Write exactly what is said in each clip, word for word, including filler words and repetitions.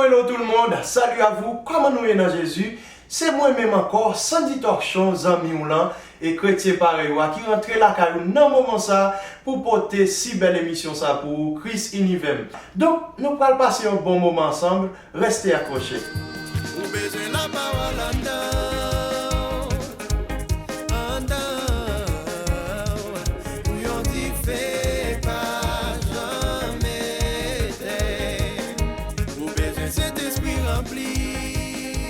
Hello tout le monde, salut à vous, kòman nou ye nan Jezi? Se mwen menm ankò, Sandy Torchon, zanmi w lan, e kretyen parèy ou a ki rantre lakay ou nan moman sa pou pote si bèl emisyon sa pou ou, Kris Inivè m. Donk, nou pral pase yon bon moman ansanm, reste akwoche. Ou bezwen lapawòl anndan w, anndan w, pou yon dife pa janm etenn. Ou bezwen Sentespri ranpli.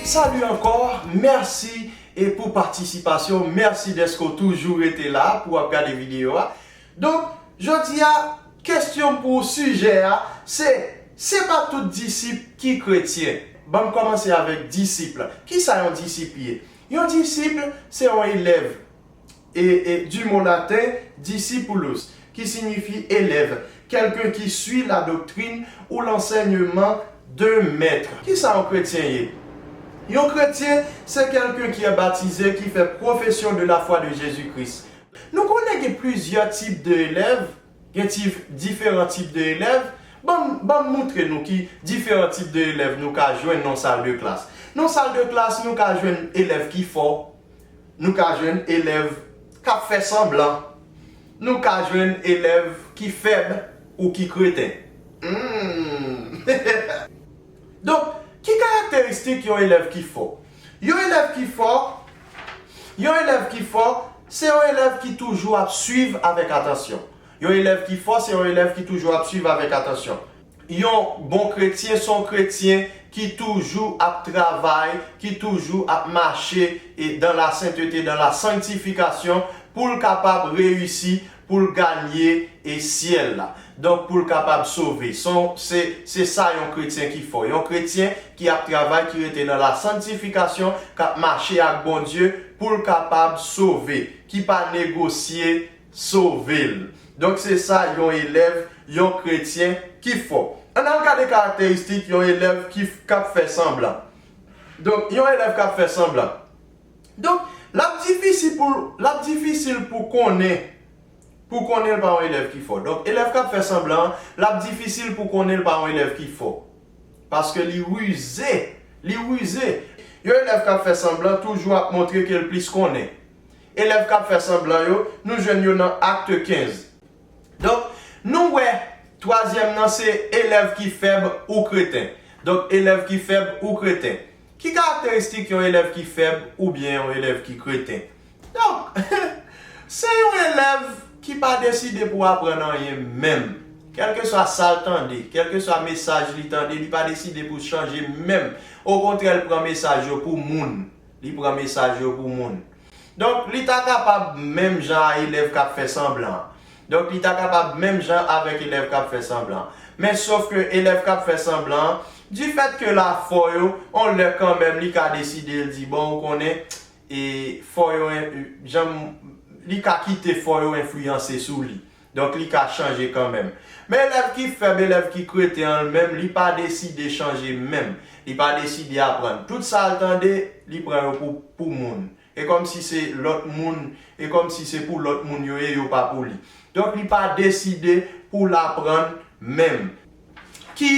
Salut encore, merci et pour participation, merci dèske w toujou rete la pou w ap gade videyo a. Donk, jodi a, kesyon pou sijè a, se, se pa tout disip ki kretyen. Ban m kòmanse avèk disip. Kisa yon disip ye? Yon disip, se yon elèv, e, e, du mot latin discipulus, ki siyifi elèv, quelqu'un qui suit la doctrine ou l'enseignement d'un maître. Kisa yon kretyen ye? Yon kretyen, se quelqu'un qui est baptisé, qui fait profession de la foi de Jésus-Christ. Nou konnen gen plizyè tip de elèv, gen ti, diferan tip de elèv. Ban m, ban m moutre nou ki diferan tip de elèv nou ka jwenn nan sal de klas. Nan sal de klas, nou ka jwenn elèv ki fò, nou ka jwenn elèv k ap fè sanblan, nou ka jwenn elèv ki fèb ou ki kreten. Hmm. Donk, ki karakteristik yon elèv ki fò? Yon elèv ki fò, yon elèv ki fò, se yon elèv ki toujou ap swiv avèk atansyon. Yon elèv ki fò, se yon elèv ki toujou ap swiv avèk atansyon. Yon bon kretyen, se yon kretyen ki toujou ap travay, ki toujou ap mache e dans la sainteté, dans la sanctification, pou l kapab reyisi, pou l ganye e syèl la. Donk, pou l kapab sove. Se, se, se sa yon kretyen ki fò. Yon kretyen ki ap travay, ki rete nan la santifikasyon, k ap mache ak Bondye pou l kapab sove, ki pa negosye sove l. Donk, se sa yon elèv, yon kretyen ki fò. Ann al gade karakteristik yon elèv ki, k ap fè sanblan. Donk, yon elèv k ap fè sanblan. Donk, l ap difisil pou, l ap difisil pou konnen, pou konnen l pa yon elèv ki fò. Donk, elèv k ap fè sanblan an, l ap difisil pou konnen l pa yon elèv ki fò. Paske li rize, li rize. Yon elèv k ap fè sanblan toujou ap montre ke l plis konnen. Elèv k ap fè sanblan yo, nou jwenn yo nan Akt kenz. Donk, nou wè, twazyèm nan se elèv ki fèb ou kreten. Donk, elèv ki fèb ou kreten. Ki karakteristik yon elèv ki fèb oubyen yon elèv ki kreten? Donk, se yon elèv ki pa deside pou aprann anyen menm. Kèlkeswa sa l tande, kèlkeswa mesaj li tande, li pa deside pou chanje menm. Okontrè, l pran mesaj yo pou moun. Li pran mesaj yo pou moun. Donk, li ta kapab menm jan a elèv k ap fè sanblan an. Donk, li ta kapab menm jan avèk elèv k ap fè sanblan an. Men sof ke elèv k ap fè sanblan an, difèt ke l a fò yo, on lè kanmenm li ka deside, l di, bon, ou konnen, e fò yo, en-, jan m-, li ka kite fò yo enfliyanse sou li. Donk, li ka chanje kanmenm. Men elèv ki fèb, elèv ki kreten an, l menm, li pa deside chanje menm. Li pa deside aprann. Tout sa l tande, li pran yo pou, pou moun. E kòmsi se lòt moun, e kòmsi se pou lòt moun yo ye, yo pa pou li. Donk, li pa deside pou l aprann menm. Ki,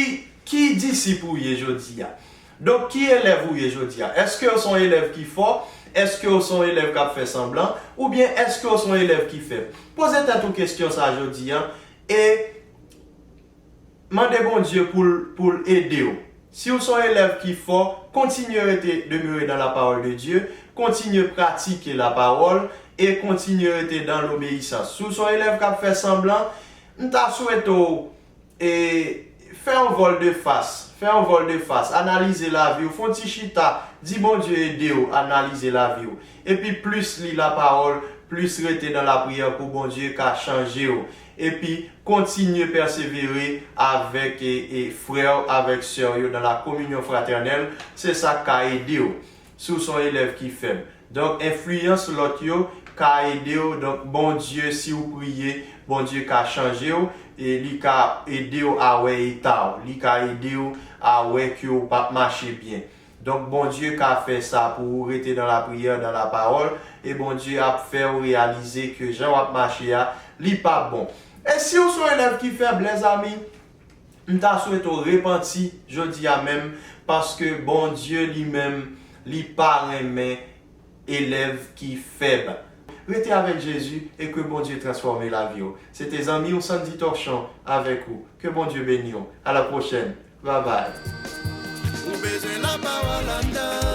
ki disip ou ye jodi a? Donk, ki elèv ou ye jodi a? Èske w se yon elèv ki fò? Èske w se yon elèv k ap fè sanblan? Oubyen èske w se yon elèv ki fèb? Poze tèt ou kesyon sa a jodi a e mande Bondye pou l, pou l ede w. Si w se yon elèv ki fò, kontinye rete, demere dans la parole de Dieu, kontinye pratike lapawòl e kontinye rete dans l'obéissance. Si w se yon elèv k ap fè sanblan, m ta swete w e fè yon vòl de fas, fè yon vòl de fas, analize lavi w, fè yon ti chita, di Bondye ede w analize lavi w. Epi plis li lapawòl, plis rete nan lapriyè pou Bondye ka chanje w. Epi kontinye pèsevere avèk, e, e, frè w, avèk sè w yo nan la communion fraternelle, se sa k ka ede w. Si w se yon elèv ki fèb. Donk, enfliyans lòt yo ka ede w. Donk, Bondye, si w priye, Bondye ka chanje w, e li ka ede w a wè eta w. Li ka ede w a wè ke w p ap mache byen. Donk, Bondye ka fè sa pou ou, rete dans la prière, dans la parole, e Bondye ap fè w reyalize ke jan w ap mache a, li p ap bon. E si w se yon elèv ki fèb, lèzami, M ta swete w repanti jodi a menm, paske Bondye li menm, li pa renmen elèv ki fèb. Rete avèk Jezi e ke Bondye transfòme lavi w. Se te zanmi w Sandy Torchon avèk ou. Ke Bondye beni w. A la pwochèn. Bye bye. Ou bezwen lapawòl anndan.